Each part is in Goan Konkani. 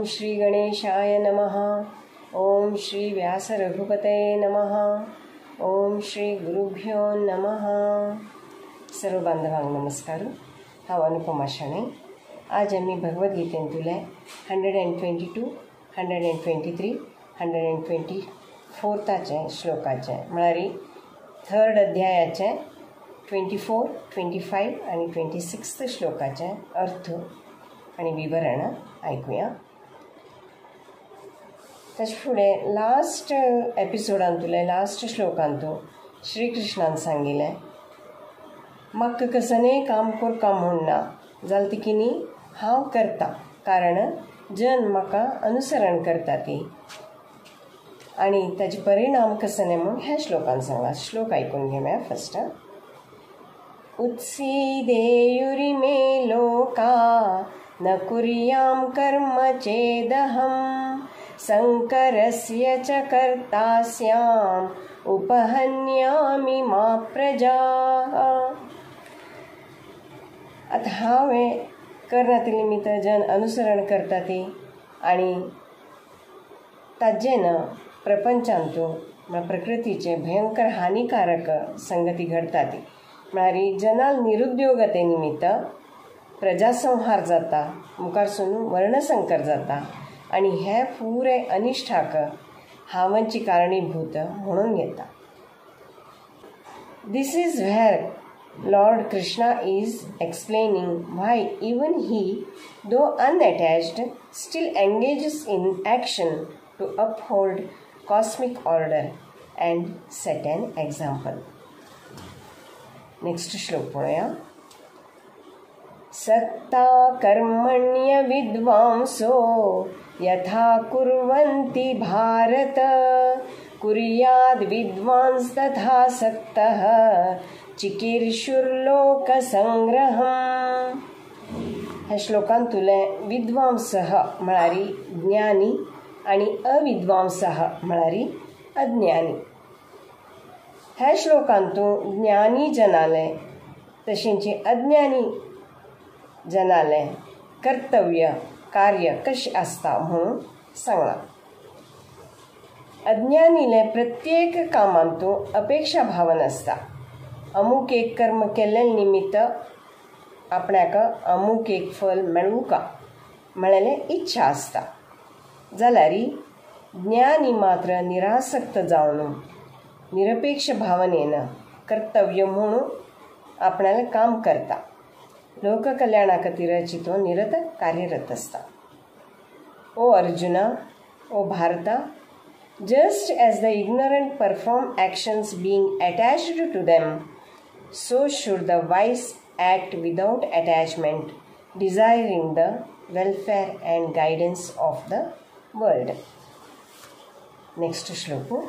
श्री गणेशाय नमः. ओम श्री व्यास रघुपतये नमः. ओम श्री गुरुभ्यो नमः. सर्व बांधवांक नमस्कार. हांव अनुपमा शणै. आज आमी भगवद्गीतेंतुले 122, 123, 124 श्लोकाचे म्हळ्यार थर्ड अध्यायाचे 24, 25 आनी 26 श्लोकाचे अर्थ आनी विवरण आयकुया. ताचे फुडें लास्ट एपिसोडांतुले लास्ट श्लोकांतू श्रीकृष्णान सांगिल्लें, म्हाका कसनेय काम करका म्हूण ना जाल्यार ती किनी हांव करता, कारण जन म्हाका अनुसरण करता ती आनी ताजे परिणाम कसने म्हूण ह्या श्लोकान सांगला. श्लोक आयकून घेवया फस्ट. उत्सीदेयुरिमे लोका न कुर्यां कर्म चेदहं संकरस्य च कर्तास्याम् उपहन्यामि मा प्रजाः. आतां हांवें करना निमित्त जन अनुसरण करता ती आनी ताजें न प्रपंचांतू म्हळ्यार प्रकृतीचे भयंकर हानिकारक संगती घडता ती, म्हळ्यार जनाल निरुद्योगते निमित्त प्रजासंहार जाता, मुखारसून वर्णसंकर जाता आनी हे पुरे अनिश्ठाक हांवांची कारणीभूत म्हणून घेता. This is where Lord Krishna is explaining why even he, though unattached, still engages in action to uphold cosmic order and set an example. Next श्लोक पळोवया. सत्ता कर्मण्य विद्वांसो यथा कुर्वन्ति भारत कुर्याद् विद्वांस तथा सक्तः चिकीर्षुर्लोकसंग्रहम्. ह्या श्लोकांतुले विद्वांसः म्हळ्यार ज्ञानी आनी अविद्वांसः म्हळ्यार अज्ञानी. ह्या श्लोकांतू ज्ञानी जनाले तशेंच अज्ञानी जनाले कर्तव्य कार्य कशें आसता म्हणून सांगलां. अज्ञानीले प्रत्येक कामांतू अपेक्षा भावन आसता. अमूक एक कर्म केल्ले निमित्त आपणाक अमूक एक फल मेळूका म्हळ्यार इच्छा आसता, जाल्यार ज्ञानी मात्र निरासक्त जावन निरपेक्ष भावनेन कर्तव्य म्हणून आपणाले काम करता. लोककल्याणा खातीरची तो निरत कार्यरत आसता. ओ अर्जुना, ओ भारता, just as the ignorant perform actions being attached to them, so should the wise act without attachment, desiring the welfare and guidance of the world. Next श्लोक.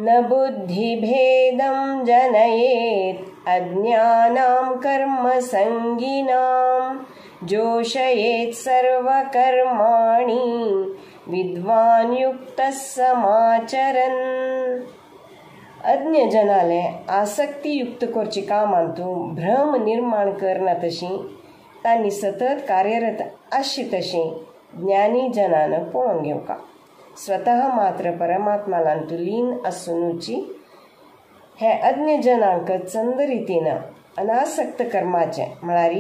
न बुद्धिभेदं जनयेत् अज्ञानां कर्मसङ्गिनां जोषयेत् सर्वकर्माणि विद्वान् युक्तः समाचरन्. अज्ञजनाले आसक्तीयुक्त करचे कामांतू भ्रम निर्माण करना तशी तांणी सतत कार्यरत आसची तशी ज्ञानी जनान पळोवन घेवका. स्वतः मात्र परमात्मालांतू लीन आसुनूची हे अज्ञ जनांक चंद रितीन अनासक्त कर्माचे म्हळ्यार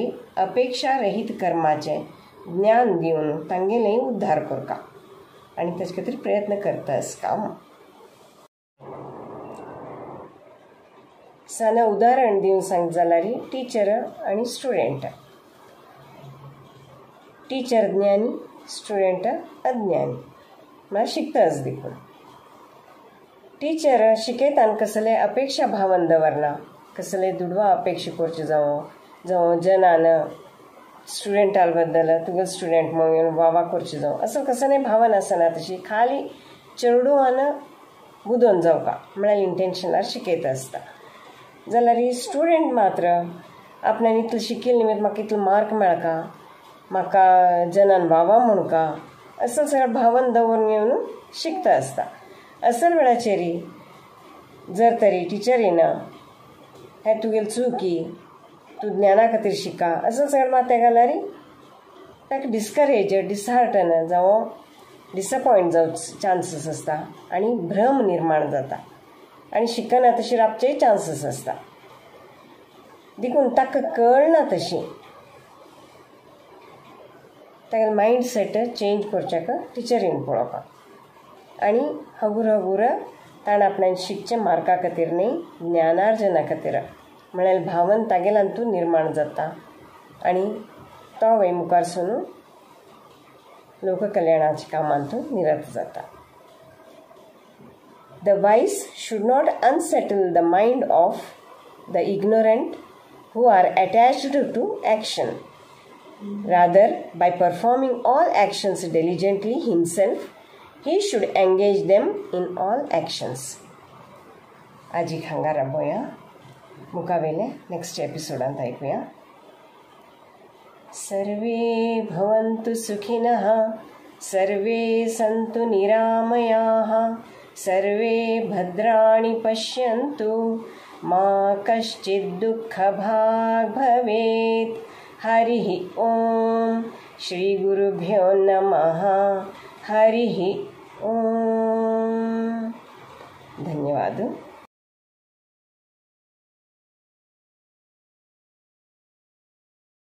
अपेक्षा रहीत कर्माचे ज्ञान दिवन तांगेले उद्धार करका आनी ताचे खातीर प्रयत्न करता काम. साना उदाहरण दिवन सांग जाल्यार टिचर आनी स्टुडंट. टिचर ज्ञानी, स्टुडंट अज्ञानी, म्हळ्यार शिकताच देखून. टिचर शिकयतान कसले अपेक्षा भावन दवरना, कसले दुडवा अपेक्षा करचे जावं जावं जनान स्टुडंटा बद्दल तुगे स्टुडंट म्हणून वावा करचे जावं असं कसलें भावन आसना, तशी खाली चेडवान बुदोवन जावका म्हळ्यार इंटेन्शनार शिकयता आसता. जाल्यार स्टुडंट मात्र आपल्यान इतलें शिकिल्लें निमित्त म्हाका इतलो मार्क मेळका, म्हाका जनान वावा म्हणका असं सगळें भावन दवरून येवन शिकता आसता. असल वेळाचेर जर तरी टिचरीन हें तुगेली चुकी, तूं ज्ञाना खातीर शिका असं सगळें माथ्या घाल्यार ताका डिस्करेज, डिसहार्टन जावं डिसपॉयंट जावचे चान्सीस आसता आनी भ्रम निर्माण जाता आनी शिकना तशी राबचेय चान्सीस आसता. देखून ताका कळना तशी तागेलें मायंड सेट चेंज करच्याक टिचरीन पळोवपाक आनी हगूर हगूर ताणें आपणान शिकचें मार्का खातीर न्ही, ज्ञानार्जना खातीर म्हळ्यार भावन तागेल्यान तूं निर्माण जाता आनी तो वय मुखार सून लोककल्याणाच्या कामांत निरत जाता. The wise should not unsettle the mind of the ignorant who are attached to action. Rather, by performing all actions diligently himself, he should engage them in all actions. आजी हांगा राबोया, मुखावेले नेक्स्ट एपिसोडांत आयकुया. सर्वे भवन्तु सुखिनः, सर्वे सन्तु निरामयाः, सर्वे भद्राणि पश्यन्तु, मा कश्चित् दुःखभाग् भवेत्. हरिः ॐ. श्री गुरुभ्यो नमः. हरिः ॐ. धन्यवाद.